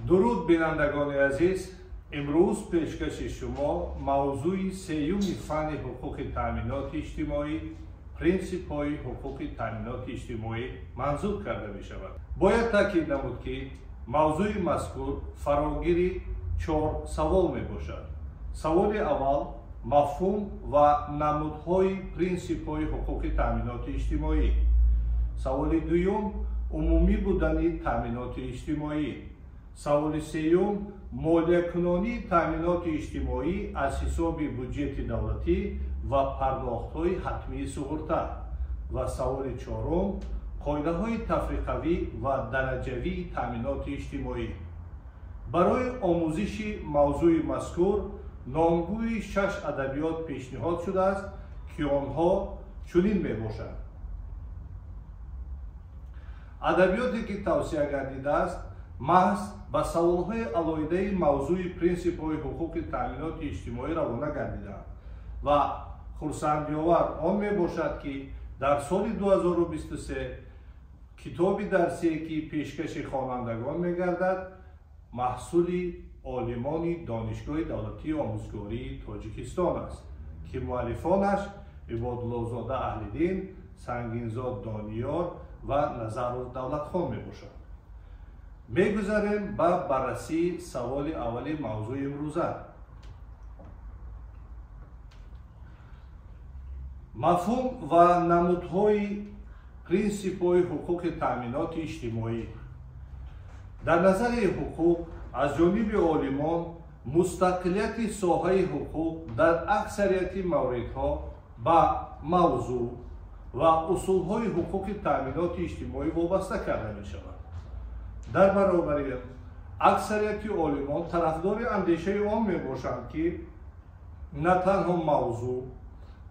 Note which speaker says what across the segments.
Speaker 1: Дуруд, бинандагони азиз! Имрӯз пешкаши шумо мавзӯи сеюми фанни ҳуқуқи таъминоти иҷтимоӣ, принсипҳои ҳуқуқи таъминоти иҷтимоӣ манзур карда мешавад. Бояд таъкид намуд, ки мавзӯи мазкур фарогири чор савол мебошад. Саволи аввал: мафҳум ва намудҳои принсипҳои ҳуқуқи таъминоти иҷтимоӣ. Саволи дуюм: умумӣ будани таъминоти иҷтимоӣ. Саволи сеюм: молиякунонии таъминоти иҷтимоӣ аз ҳисоби буҷети давлатӣ ва пардохтҳои ҳатмии суғурта. Ва саволи чорум: қоидаҳои тафриқавӣ ва дараҷавии таъминоти иҷтимоӣ. Барои омӯзиши мавзӯи мазкур номгӯи шаш адабиёт пешниҳод шудааст, ки онҳо чунин мебошанд. Адабиёте ки тавсия гардидааст, маҳз ба саволҳои алоҳидаи мавзӯи принсипҳои ҳуқуқи таъминоти иҷтимоӣ равона гардидаанд ва хурсандиовар он мебошад, ки дар соли 2023 китоби дарсие, ки пешкаши хонандагон мегардад, маҳсули олимони Донишгоҳи давлатии омӯзгории Тоҷикистон аст, ки муаллифонаш Ибодуллозода Аҳлиддин, Сангинзод Дониёр ва Назаров Давлатхон мебошанд. Мегузарем ба баррасии саволи аввали мавзӯи имрӯза. Мафҳум ва намудҳои принсипҳои ҳуқуқи таъминоти иҷтимоӣ. Дар назари ҳуқуқ аз ҷониби олимон мустақилияти соҳаи ҳуқуқ дар аксарияти мавридҳо ба мавзӯъ ва усулҳои ҳуқуқи таъминоти иҷтимоӣ вобаста карда мешавад. Дар баробари аксарияти олимон тарафдори андешаи он мебошанд, ки на танҳо мавзӯъ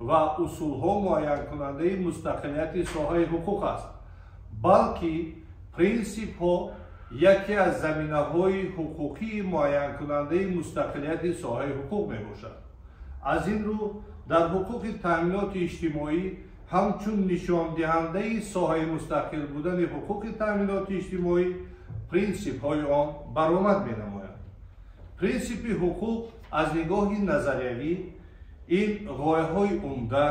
Speaker 1: ва усулҳо муайянкунандаи мустақилияти соҳаи ҳуқуқ аст, балки принсипҳо яке аз заминаҳои ҳуқуқии муайянкунандаи мустақилияти соҳаи ҳуқуқ мебошад. Аз ин рӯ дар ҳуқуқи таъминоти иҷтимоӣ ҳамчун нишондиҳандаи соҳаи мустақил будани ҳуқуқи таъминоти иҷтимоӣ принсипҳои он баромад менамоянд. Принсипи ҳуқуқ аз нигоҳи назариявӣ ин ғояҳои умда,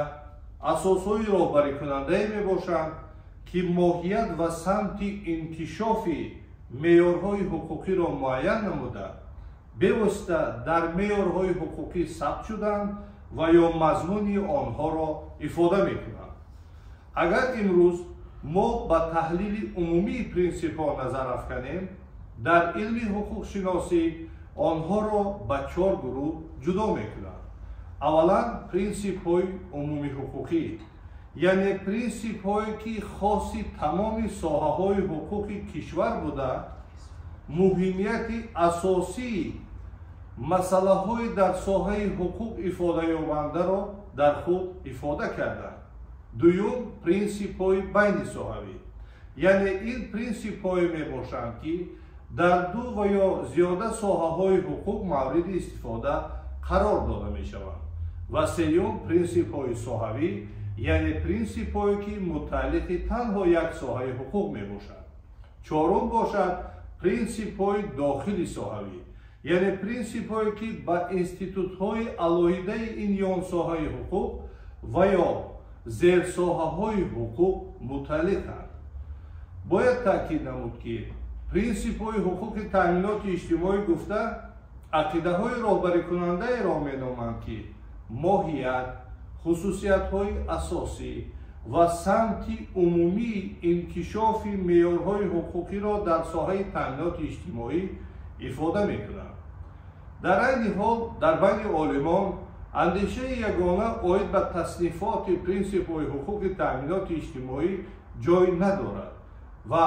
Speaker 1: асосҳои роҳбарикунандае мебошанд, ки моҳият ва самти инкишофи меъёрҳои ҳуқуқиро муайян намуда, бевосита дар меъёрҳои ҳуқуқӣ сабт шуданд ва ё мазмуни онҳоро ифода мекунанд. Агар имрӯз мо ба таҳлили умумии принсипҳо назар афканем, дар илми ҳуқуқшиносӣ онҳоро ба чор гурӯҳ ҷудо мекунанд. Аввалан, принсипҳои умумиҳуқуқӣ, яъне принсипҳое, ки хоси тамоми соҳаҳои ҳуқуқи кишвар буда, муҳимияти асосии масъалаҳои дар соҳаи ҳуқуқ ифодаёбандаро дар худ ифода карданд. Дуюм, принсипҳои байнисоҳавӣ, яъне ин принсипҳое мебошанд, ки дар ду ва ё зиёда соҳаҳои ҳуқуқ мавриди истифода қарор дода мешаванд. Ва сеюм, принсипҳои соҳавӣ, яъне принсипҳое, ки мутааллиқи танҳо як соҳаи ҳуқуқ мебошанд. Чорум бошад принсипҳои дохили соҳавӣ, яъне принсипҳое, ки ба институтҳои алоҳидаи ин ё он соҳаи ҳуқуқ ва ё зерсоҳаҳои ҳуқуқ мутааллиқанд. Бояд таъкид намуд, ки принсипҳои ҳуқуқи таъминоти иҷтимоӣ гуфта ақидаҳои роҳбарикунандаеро меноманд, ки моҳият, хусусиятҳои асосӣ ва самти умумии инкишофи меъёрҳои ҳуқуқиро дар соҳаи таъминоти иҷтимоӣ ифода мекунанд. Дар айни ҳол дар байни олимон андешаи ягона оид ба таснифоти принсипҳои ҳуқуқи таъминоти иҷтимоӣ ҷой надорад ва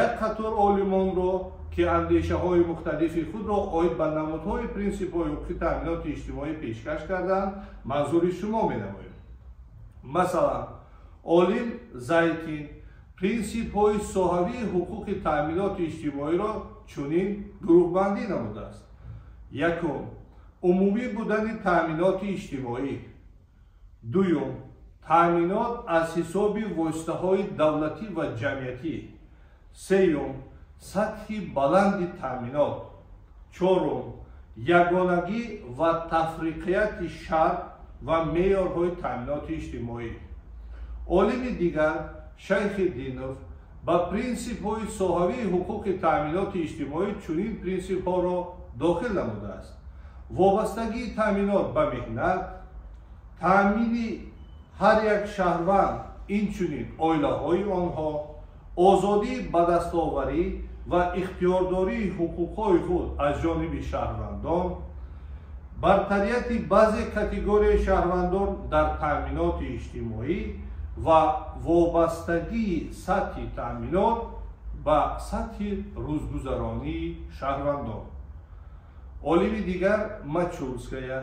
Speaker 1: як қатор олимонро, ки андешаҳои мухталифи худро оид ба намудҳои принсипҳои ҳуқуқи таъминоти иҷтимоӣ пешкаш карданд, манзури шумо менамоем. Масалан, олим Зайкин принсипҳои соҳавии ҳуқуқи таъминоти иҷтимоиро чунин гурӯҳбандӣ намудааст. Якум, умумӣ будани таъминоти иҷтимоӣ. Дуюм, таъминот аз ҳисоби воситаҳои давлатӣ ва ҷамъиятӣ. Сеюм, сатҳи баланди таъминот. Чорум, ягонагӣ ва тафриқияти шарт ва меъёрҳои таъминоти иҷтимоӣ. Олими дигар, Шайхиддинов, ба принсипҳои соҳавии ҳуқуқи таъминоти иҷтимоӣ чунин принсипҳоро дохил намудааст: вобастагии таъминот ба меҳнат, таъмини ҳар як шаҳрванд, инчунин оилаҳои онҳо, озодии ба дастоварӣ ва ихтиёрдории ҳуқуқҳои худ аз ҷониби шаҳрвандон, бартарияти баъзе категорияи шаҳрвандон дар таъминоти иҷтимоӣ ва вобастагии сатҳи таъминот ба сатҳи рӯзгузаронии шаҳрвандон. Олими дигар, Мачулская,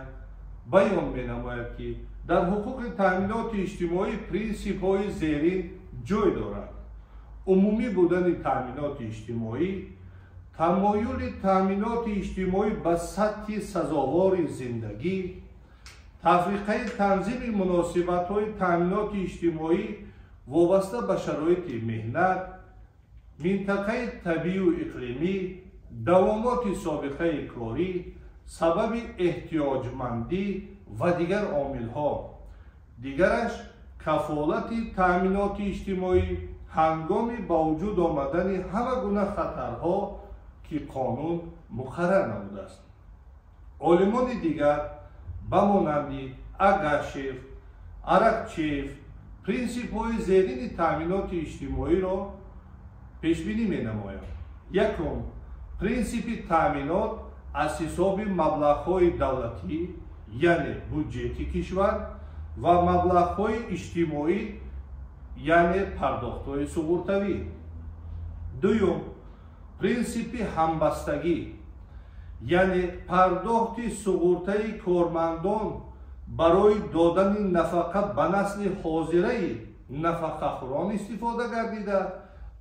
Speaker 1: баён менамояд, ки дар ҳуқуқи таъминоти иҷтимоӣ принсипҳои зерин ҷой дорад: умумӣ будани таъминоти иҷтимоӣ, тамоюли таъминоти иҷтимоӣ ба сатҳи сазовори зиндагӣ, тафриқаи танзими муносибатҳои таъминоти иҷтимоӣ вобаста ба шароити меҳнат, минтақаи табиию иқлимӣ, давомоти собиқаи корӣ, сабаби эҳтиёҷмандӣ ва дигар омилҳо. Дигараш, кафолати таъминоти иҷтимоӣ ҳангоми ба вуҷуд омадани ҳама гуна хатарҳо, ки қонун муқаррар намудааст. Олимони дигар ба монанди Агашев, Аракчеев принсипҳои зерини таъминоти иҷтимоиро пешбинӣ менамоянд. Якум, принсипи таъминот аз ҳисоби маблағҳои давлатӣ, яъне буҷети кишвар, ва маблағҳои иҷтимоӣ, яъне пардохтҳои суғуртавӣ. Дуюм, принсипи ҳамбастагӣ, яъне пардохти суғуртаи кормандон барои додани нафақа ба насли ҳозираи нафақахӯрон истифода гардида,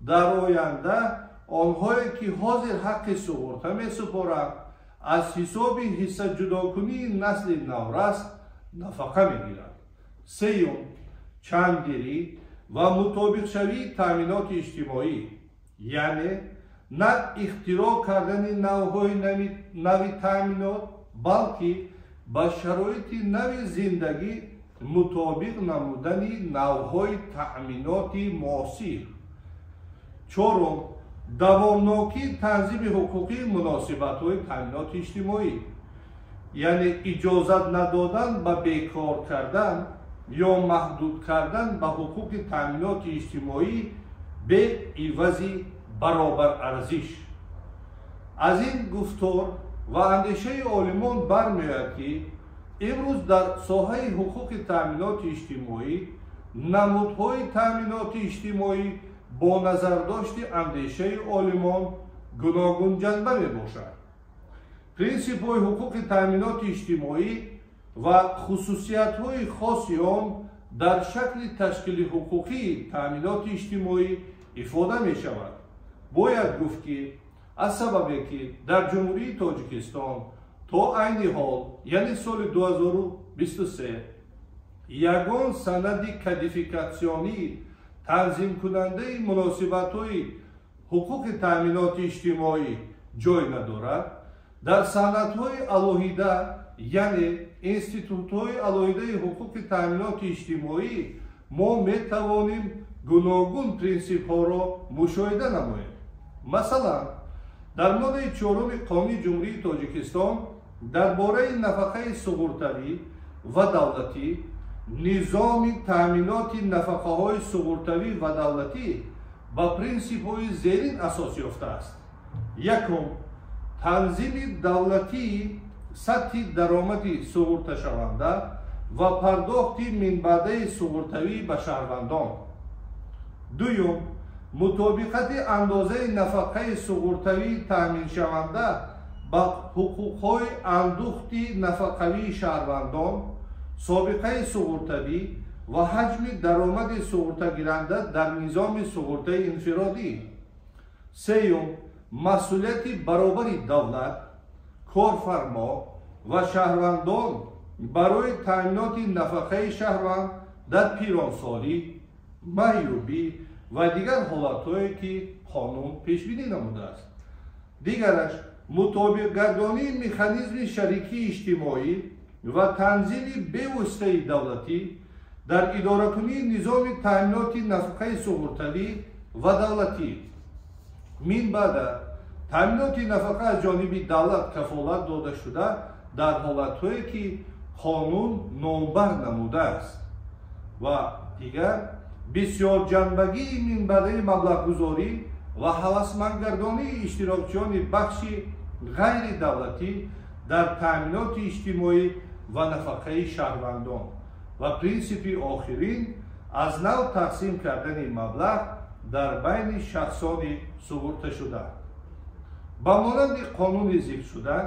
Speaker 1: дар оянда онҳое ки ҳозир ҳаққи суғурта месупоранд, аз ҳисоби ҳиссаҷудокунии насли наврас нафақа мегиранд. Сеюм, чандирӣ ва мутобиқшавии таъминоти иҷтимоӣ, яъне на ихтироъ кардани навъҳои нави таъминот, балки ба шароити нави зиндагӣ мутобиқ намудани навъҳои таъминоти муосир. Чорум, давомнокии танзими ҳуқуқии муносибатҳои таъминоти иҷтимоӣ, яъне иҷозат надодан ба бекор кардан ё маҳдуд кардан ба ҳуқуқи таъминоти иҷтимоӣ бе ивази баробарарзиш. Аз ин гуфтор ва андешаи олимон бармеояд, ки имрӯз дар соҳаи ҳуқуқи таъминоти иҷтимоӣ намудҳои таъминоти иҷтимоӣ бо назардошти андешаи олимон гуногунҷанба мебошад. Принсипҳои ҳуқуқи таъминоти иҷтимоӣ ва хусусиятҳои хоси он дар шакли ташкили ҳуқуқии таъминоти иҷтимоӣ ифода мешавад. Бояд гуфт, ки аз сабабе ки дар Ҷумҳурии Тоҷикистон то айни ҳол, яъне соли 2023, ягон санади кодификатсионӣ танзимкунандаи муносибатҳои ҳуқуқи таъминоти иҷтимоӣ ҷой надорад, дар санадҳои алоҳида, яъне институтҳои алоҳидаи ҳуқуқи таъминоти иҷтимоӣ мо метавонем гуногун принсипҳоро мушоҳида намоем. Масалан, дар моддаи чоруми Қонуни Ҷумҳурии Тоҷикистон дар бораи нафақаи суғуртавӣ ва давлатӣ, низоми таъминоти нафақаҳои суғуртавӣ ва давлатӣ ба принсипҳои зерин асос ёфтааст. Якум, танзими давлатии сатҳи даромади суғурташаванда ва пардохти минбаъдаи суғуртавӣ ба шаҳрвандон. Дуюм, мутобиқати андозаи нафақаи суғуртавӣ таъминшаванда ба ҳуқуқҳои андӯхти нафақавии шаҳрвандон, собиқаи суғуртавӣ ва ҳаҷми даромади суғуртагиранда дар низоми суғуртаи инфиродӣ. Сеюм, масъулияти баробари давлат, корфармо ва шаҳрвандон барои таъминоти нафақаи шаҳрванд дар пиронсолӣ, маъюбӣ ва дигар ҳолатҳое, ки қонун пешбинӣ намудааст. Дигараш мутобиқгардонии механизми шарикии иҷтимоӣ ва танзими бевоситаи давлатӣ дар идоракунии низоми таъминоти нафақаи суғуртавӣ ва давлатӣ. Минбаъда таъминоти нафақа аз ҷониби давлат кафолат дода шуда дар ҳолатҳое, ки қонун номбар намудааст. Ва дигар бисёрҷанбагии минбаъдаи маблағгузорӣ ва ҳавасмандгардонии иштирокчиёни бахши ғайридавлатӣ дар таъминоти иҷтимоӣ ва нафақаи шаҳрвандон. Ва принсипи охирин аз нав тақсим кардани маблағ дар байни шахсони суғурташуда. Ба монанди қонуни зикршуда,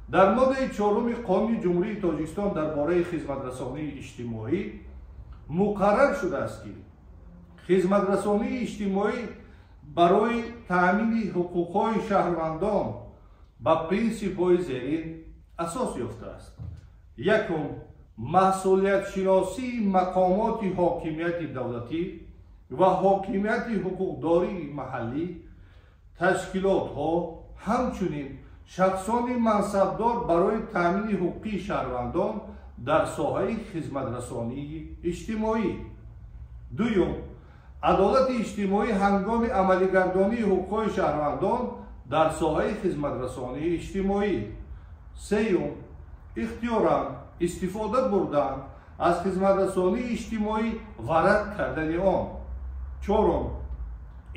Speaker 1: дар моддаи 4 Қонуни Ҷумҳурии Тоҷикистон дар бораи хизматрасонии иҷтимоӣ муқаррар шудааст, ки хизматрасонии иҷтимоӣ барои таъмини ҳуқуқҳои шаҳрвандон ба принсипҳои зерин асос ёфтааст. Якум, масъулиятшиносии мақомоти ҳокимияти давлатӣ ва ҳокимияти ҳуқуқдории маҳаллӣ, ташкилотҳо, ҳамчунин шахсони мансабдор барои таъмини ҳуқуқи шаҳрвандон дар соҳаи хизматрасонии иҷтимоӣ. Дуюм, адолати иҷтимоӣ ҳангоми амалигардонии ҳуқуқҳои шаҳрвандон дар соҳаи хизматрасонии иҷтимоӣ. Сеюм, ихтиёран истифода бурдан аз хизматрасонии иҷтимоӣ ва рад кардани он. Чорум,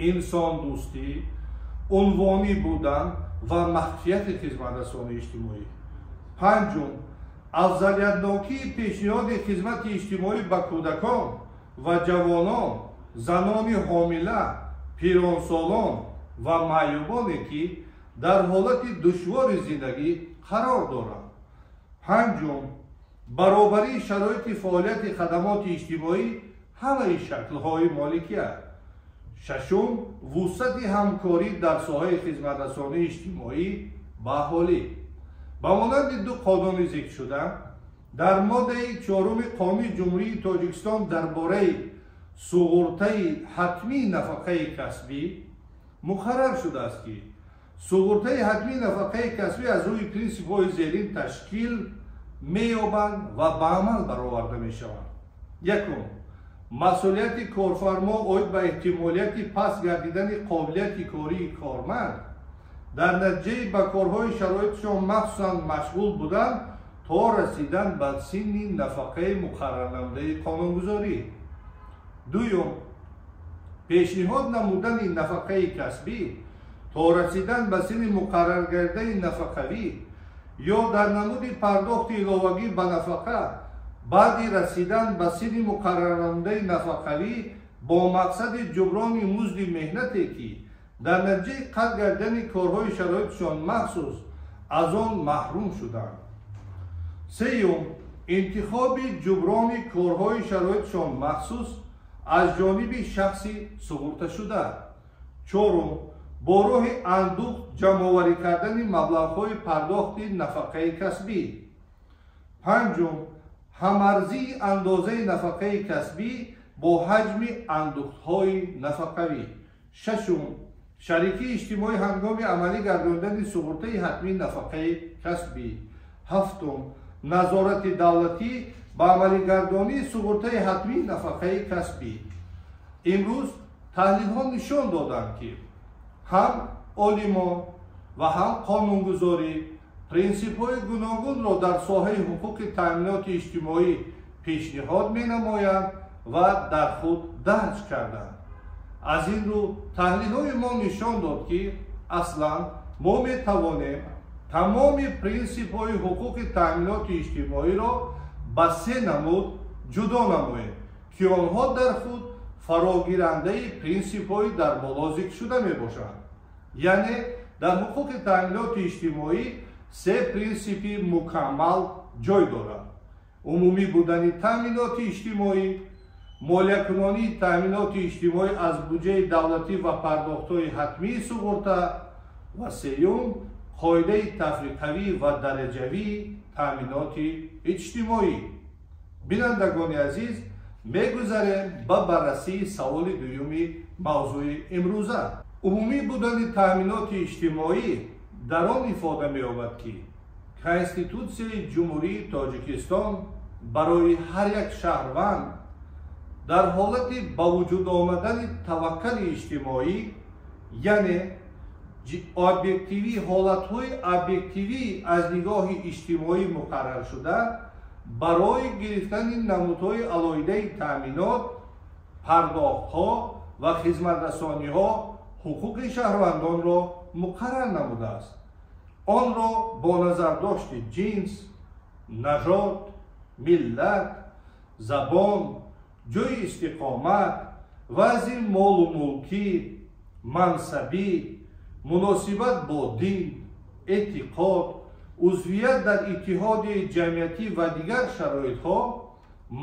Speaker 1: инсондӯстӣ, унвонӣ будан ва махфияти хизматрасонии иҷтимоӣ. Панҷум, афзалиятнокии пешниҳоди хизмати иҷтимоӣ ба кӯдакон ва ҷавонон, занони ҳомила, пиронсолон ва маъюбоне, ки дар ҳолати душвори зиндагӣ қарор доранд. Панҷум, баробарии шароити фаъолияти хадамоти иҷтимоӣ ҳамаи шаклҳои моликият. Шашум, вусъати ҳамкорӣ дар соҳаи хизматрасонии иҷтимоӣ ба аҳолӣ. Ба монанди ду қонуни зикршуда, дар моддаи 4 Қонуни Ҷумҳурии Тоҷикистон дар бораи суғуртаи ҳатмии нафақаи касбӣ муқаррар шудааст, ки суғуртаи ҳатмии нафақаи касбӣ аз рӯи принсипҳои зерин ташкил меёбанд ва ба амал бароварда мешаванд. Якум, масъулияти корфармо оид ба эҳтимолияти паст гардидани қобилияти кории корманд дар натиҷаи ба корҳои шароитшон махсусан машғул будан то расидан ба синни нафақаи муқаррарнамудаи қонунгузорӣ. Дуюм, пешниҳод намудани нафақаи касбӣ то расидан ба синни муқарраргардаи нафақавӣ ё дар намуди пардохти иловагӣ ба нафақа баъди расидан ба синни муқаррарнамудаи нафақавӣ бо мақсади ҷуброни музди меҳнате, ки дар натиҷаи қатъ гардидани корҳои шароитшон махсус аз он маҳрум шуданд. Сеюм, интихоби ҷуброни корҳои шароитшон махсус аз ҷониби шахси суғурташуда. Чорум, бо роҳи андӯхт ҷамъоварӣ кардани маблағҳои пардохти нафақаи касбӣ. Панҷум, ҳамарзии андозаи нафақаи касбӣ бо ҳаҷми андӯхтҳои нафақавӣ. Шашум, шарикии иҷтимоӣ ҳангоми амалӣ гардондани суғуртаи ҳатмии нафақаи касбӣ. Ҳафтум, назорати давлатӣ ба амалигардонии суғуртаи ҳатмии нафақаи касбӣ. Имрӯз таҳлилҳо нишон доданд, ки ҳам олимон ва ҳам қонунгузорӣ принсипҳои гуногунро дар соҳаи ҳуқуқи таъминоти иҷтимоӣ пешниҳод менамоянд ва дар худ дарҷ карданд. Аз ин рӯ таҳлилҳои мо нишон дод, ки аслан мо метавонем тамоми принсипҳои ҳуқуқи таъминоти иҷтимоиро ба се намуд ҷудо намоем, ки онҳо дар худ фарогирандаи принсипҳои дар боло зикршуда мебошанд. Яъне дар ҳуқуқи таъминоти иҷтимоӣ се принсипи мукаммал ҷой дорад: умумӣ будани таъминоти иҷтимоӣ, молиякунонии таъминоти иҷтимоӣ аз буҷаи давлатӣ ва пардохтҳои ҳатмии суғурта, ва сеюм, қоидаи тафриқавӣ ва дараҷавии таъминоти иҷтимоӣ. Бинандагони азиз, Мегузарем ба баррасии саволи дуюми мавзӯи имрӯза. Умумӣ будани таъминоти иҷтимоӣ дар он ифода меёбад, ки Конститутсияи Ҷумҳурии Тоҷикистон барои ҳар як шаҳрванд дар ҳолати ба вуҷуд омадани таваккали иҷтимоӣ, яъне объективӣ ҳолатҳои объективӣ аз нигоҳи иҷтимоӣ муқарраршуда, барои гирифтани намудҳои алоҳидаи таъминот, пардохтҳо ва хизматрасониҳо ҳуқуқи шаҳрвандонро муқаррар намудааст. Онро бо назардошти ҷинс, нажод, миллат, забон, ҷойи истиқомат, вазъи молу мулкӣ, мансабӣ, муносибат бо дин, эътиқод, узвият дар иттиҳодияи ҷамъиятӣ ва дигар шароитҳо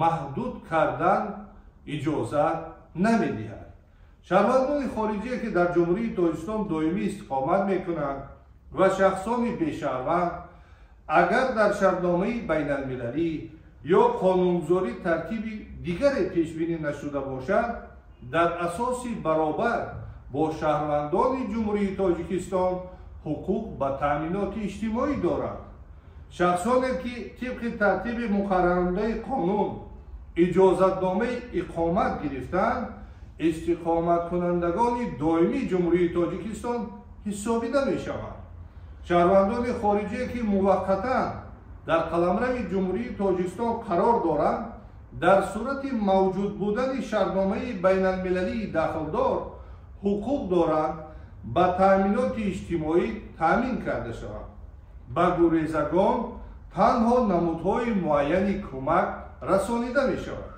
Speaker 1: маҳдуд кардан иҷозат намедиҳад. Шаҳрвандони хориҷие, ки дар Ҷумҳурии Тоҷикистон доимӣ истиқомат мекунанд ва шахсони бешаҳрванд, агар дар шартномаи байналмилалӣ ё қонунгузорӣ тартиби дигаре пешбинӣ нашуда бошад, дар асоси баробар бо шаҳрвандони Ҷумҳурии Тоҷикистон ҳуқуқ ба таъминоти иҷтимоӣ доранд. Шахсоне, ки тибқи тартиби муқаррарнамудаи қонун иҷозатномаи иқомат гирифтанд, истиқоматкунандагони доимии Ҷумҳурии Тоҷикистон ҳисобида мешаванд. Шаҳрвандони хориҷие, ки муваққатан дар қаламрави Ҷумҳурии Тоҷикистон қарор доранд, дар сурати мавҷуд будани шартномаи байналмилалии дахлдор ҳуқуқ доранд ба таъминоти иҷтимоӣ таъмин карда шаванд. Ба гурезагон танҳо намудҳои муайяни кӯмак расонида мешавад.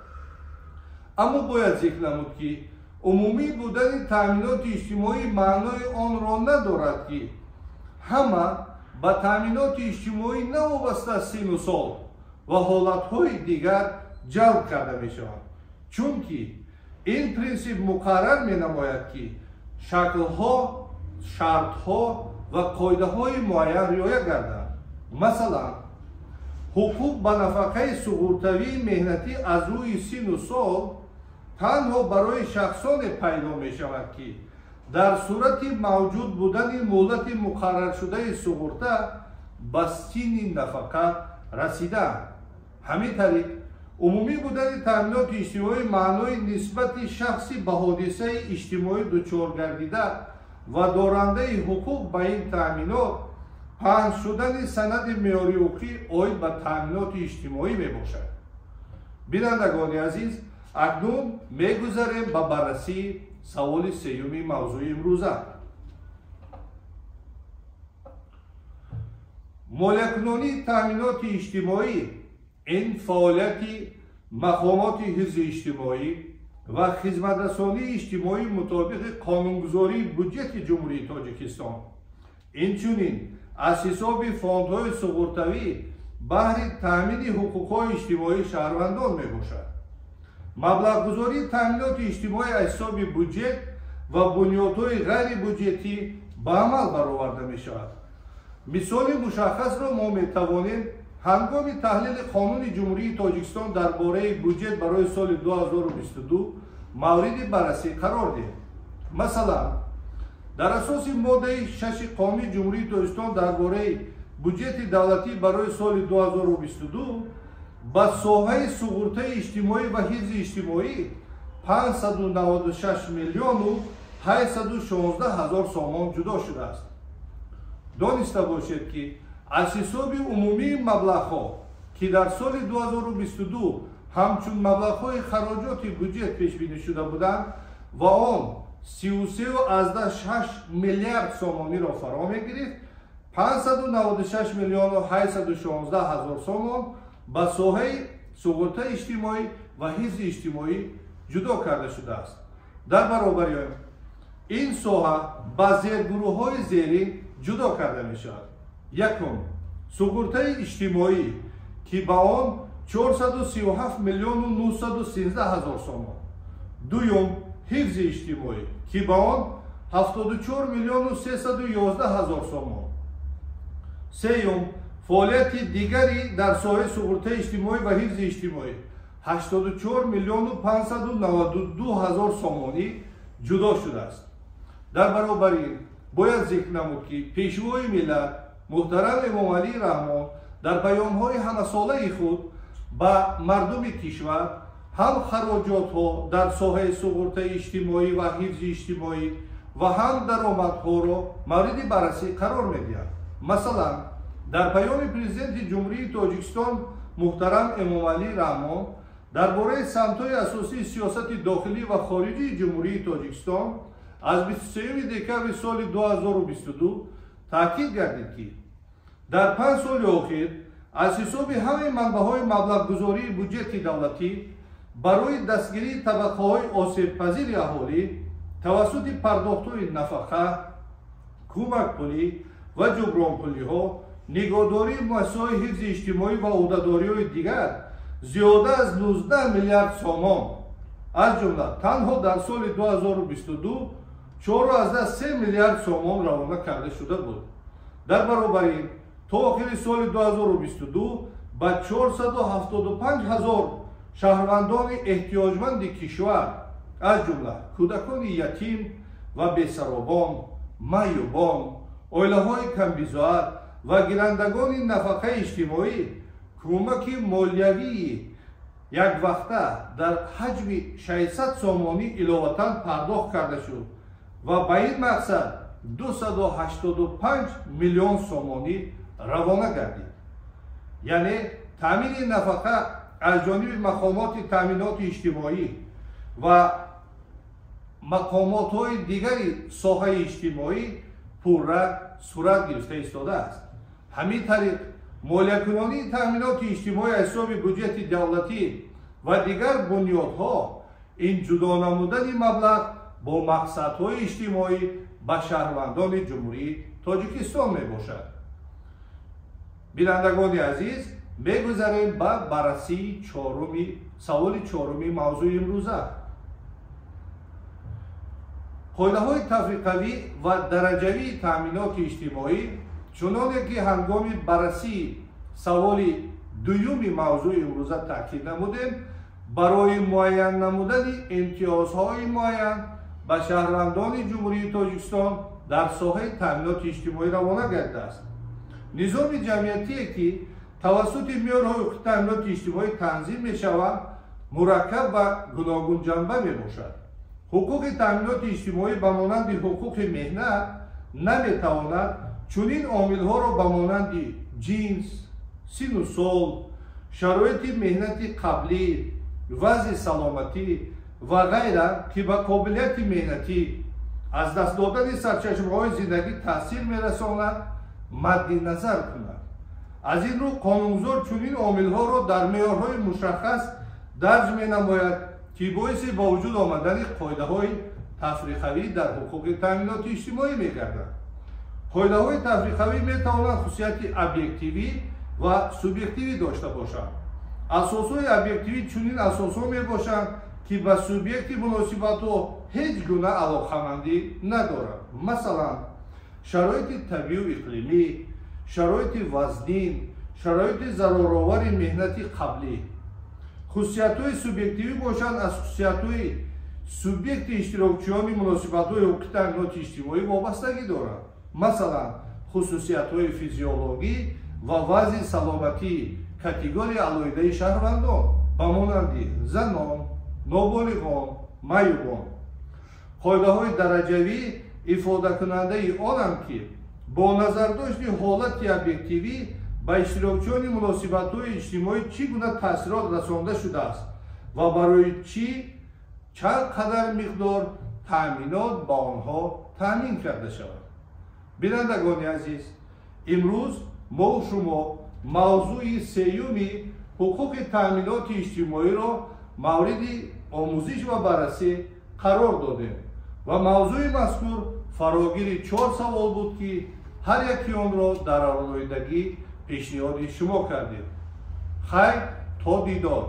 Speaker 1: Аммо бояд зикр намуд, ки умумӣ будани таъминоти иҷтимоӣ маънои онро надорад, ки ҳама ба таъминоти иҷтимоӣ навобаста аз сину сол ва ҳолатҳои дигар ҷалб карда мешаванд, чунки ин принсип муқаррар менамояд, ки шаклҳо, шартҳо ва қоидаҳои муайян риоя гарданд. Масалан, ҳуқуқ ба нафақаи суғуртавии меҳнатӣ аз рӯи сину сол танҳо барои шахсоне пайдо мешавад, ки дар сурати мавҷуд будани муҳлати муқарраршудаи суғурта ба синни нафақа расидаанд. Ҳамин тариқ, умумӣ будани таъминоти иҷтимоӣ маънои нисбати шахси ба ҳодисаи иҷтимоӣ дучор гардида ва дорандаи ҳуқуқ ба ин таъминот паҳн шудани санади меъёрии ҳуқуқӣ оид ба таъминоти иҷтимоӣ мебошад. Бинандагони азиз, акнун мегузарем ба баррасии саволи сеюми мавзӯи имрӯза. Молиякунонии таъминоти иҷтимоӣ ин фаъолияти мақомоти ҳифзи иҷтимоӣ ва хизматрасонии иҷтимоӣ мутобиқи қонунгузории буҷети Ҷумҳурии Тоҷикистон, инчунин аз ҳисоби фондҳои суғуртавӣ баҳри таъмини ҳуқуқҳои иҷтимоии шаҳрвандон мебошад. Маблағгузории таъминоти иҷтимоӣ аз ҳисоби буҷет ва бунёдҳои ғайрибуҷетӣ ба амал бароварда мешавад. Мисоли мушаххасро мо метавонем ҳангоми таҳлили Қонуни Ҷумҳурии Тоҷикистон дар бораи буҷет барои соли 2022 мавриди баррасӣ қарор диҳем. Масалан, дар асоси моддаи 6 Қонуни Ҷумҳурии Тоҷикистон дар бораи буҷети давлатӣ барои соли 2022 ба соҳаи суғуртаи иҷтимоӣ ва ҳифзи иҷтимоӣ 596 миллиону 816 ҳазор сомон ҷудо шудааст. Дониста бошед, ки аз ҳисоби умумии маблағҳо, ки дар соли 2022 ҳамчун маблағҳои хароҷоти буҷет пешбинӣ шуда буданд ва он 33,6 миллиард сомониро фаро мегирифт, 596 миллиону 816 ҳазор сомон ба соҳаи суғуртаи иҷтимоӣ ва ҳифзи иҷтимоӣ ҷудо карда шудааст. Дар баробари он ин соҳа ба зергурӯҳҳои зерин ҷудо карда мешавад. Якум, суғуртаи иҷтимоӣ, ки ба он 437 миллиону 913 ҳазор сомон. Дуюм, ҳифзи иҷтимоӣ, ки ба он 74 миллиону 311 ҳазор сомон. Сеюм, фаъолияти дигари дар соҳаи суғуртаи иҷтимоӣ ва ҳифзи иҷтимоӣ 84 миллиону 592 ҳазор сомонӣ ҷудо шудааст. Дар баробари ин бояд зикр намуд, ки Пешвои миллат муҳтарам Эмомалӣ Раҳмон дар паёмҳои ҳамасолаи худ ба мардуми кишвар ҳам хароҷотҳо дар соҳаи суғуртаи иҷтимоӣ ва ҳифзи иҷтимоӣ ва ҳам даромадҳоро мавриди баррасӣ қарор медиҳад. Масалан, дар паёми Президенти Ҷумҳурии Тоҷикистон муҳтарам Эмомалӣ Раҳмон дар бораи самтҳои асосии сиёсати дохилӣ ва хориҷии Ҷумҳурии Тоҷикистон аз 23 декабри соли 2022 таъкид гардид, ки дар 5 соли охир аз ҳисоби ҳамаи манбаъҳои маблағгузории буҷети давлатӣ барои дастгирии табақаҳои осебпазири аҳолӣ тавассути пардохтҳои нафақа, кӯмакпулӣ ва ҷубронпулиҳо, нигоҳдории муассисаҳои ҳифзи иҷтимоӣ ва ӯҳдадориҳои дигар зиёда аз 19 миллиард сомон, аз ҷумла танҳо дар соли 2022 4,3 миллиард сомон равона карда шуда буд. Дар баробари ин то охири соли 2022 ба 475 ҳазор шаҳрвандони эҳтиёҷманди кишвар, аз ҷумла кӯдакони ятим ва бесаробон, маъюбон, оилаҳои камбизоат ва гирандагони нафақаи иҷтимоӣ кӯмаки молиявии яквақта дар ҳаҷми 600 сомонӣ иловатан пардохт карда шуд ва ба ин мақсад 285 миллион сомонӣ равона гардид. Яъне таъмини нафақа аз ҷониби мақомоти таъминоти иҷтимоӣ ва мақомотҳои дигари соҳаи иҷтимоӣ пурра сурат гирифта истодааст. Ҳамин тариқ молиякунонии таъминоти иҷтимоӣ аз ҳисоби буҷети давлатӣ ва дигар бунёдҳо ин ҷудо намудани маблағ бо мақсадҳои иҷтимоӣ ба шаҳрвандони Ҷумҳурии Тоҷикистон мебошад. Бинандагони азиз, мегузарем ба баррасии саволи чоруми мавзӯи имрӯза. Қоидаҳои тафриқавӣ ва дараҷавии таъминоти иҷтимоӣ, чуноне ки ҳангоми баррасии саволи дуюми мавзӯи имрӯза таъкид намудем, барои муайян намудани имтиёзҳои муайян ба шаҳрвандони Ҷумҳурии Тоҷикистон дар соҳаи таъминоти иҷтимоӣ равона гардидааст. Низоми ҷамъиятие, ки тавассути меъёрҳои ҳуқуқи таъминоти иҷтимоӣ танзим мешаванд, мураккаб ва гуногунҷанба мебошад. Ҳуқуқи таъминоти иҷтимоӣ ба монанди ҳуқуқи меҳнат наметавонад чунин омилҳоро ба монанди ҷинс, сину сол, шароити меҳнати қаблӣ, вазъи саломатӣ ва ғайра, ки ба қобилияти меҳнатӣ аз даст додани сарчашмаҳои зиндагӣ таъсир мерасонад, мадди назар кунад. Аз ин рӯ қонунгузор чунин омилҳоро дар меъёрҳои мушаххас дарҷ менамояд, ки боиси ба вуҷуд омадани қоидаҳои тафриқавӣ дар ҳуқуқи таъминоти иҷтимоӣ мегардад. Қоидаҳои тафриқавӣ метавонанд хусусияти объективӣ ва субъективӣ дошта бошанд. Асосҳои объективӣ чунин асосҳо мебошанд, ки ба субъекти муносибатҳо ҳеҷ гуна алоқамандӣ надоранд. Масалан, шароити табиию иқлимӣ, шароити вазнин, шароити зараровари меҳнати қаблӣ. Хусусиятҳои субъективӣ бошанд аз хусусиятҳои субъекти иштирокчиёни муносибатҳои ҳуқуқи таъминоти иҷтимоӣ вобастагӣ доранд. Масалан, хусусиятҳои физиологӣ ва вазъи саломатии категорияи алоҳидаи шаҳрвандон ба монанди занон, ноболиғон, маъюбон. Қоидаҳои дараҷавӣ ифодакунандаи онанд, ки бо назардошти ҳолати объективӣ ба иштирокчиёни муносибатҳои иҷтимоӣ чӣ гуна таъсирот расонда шудааст ва барои чӣ чанд қадар миқдор таъминот ба онҳо таъмин карда шавад. Бинандагони азиз, имрӯз мо шумо мавзӯи сеюми ҳуқуқи таъминоти иҷтимоиро мавриди омӯзиш ва баррасӣ қарор додем ва мавзӯи мазкур фарогири 4 савол буд, ки ҳар яки онро дар алоҳидагӣ пешниҳоди шумо кардем. Хайр, то дидор.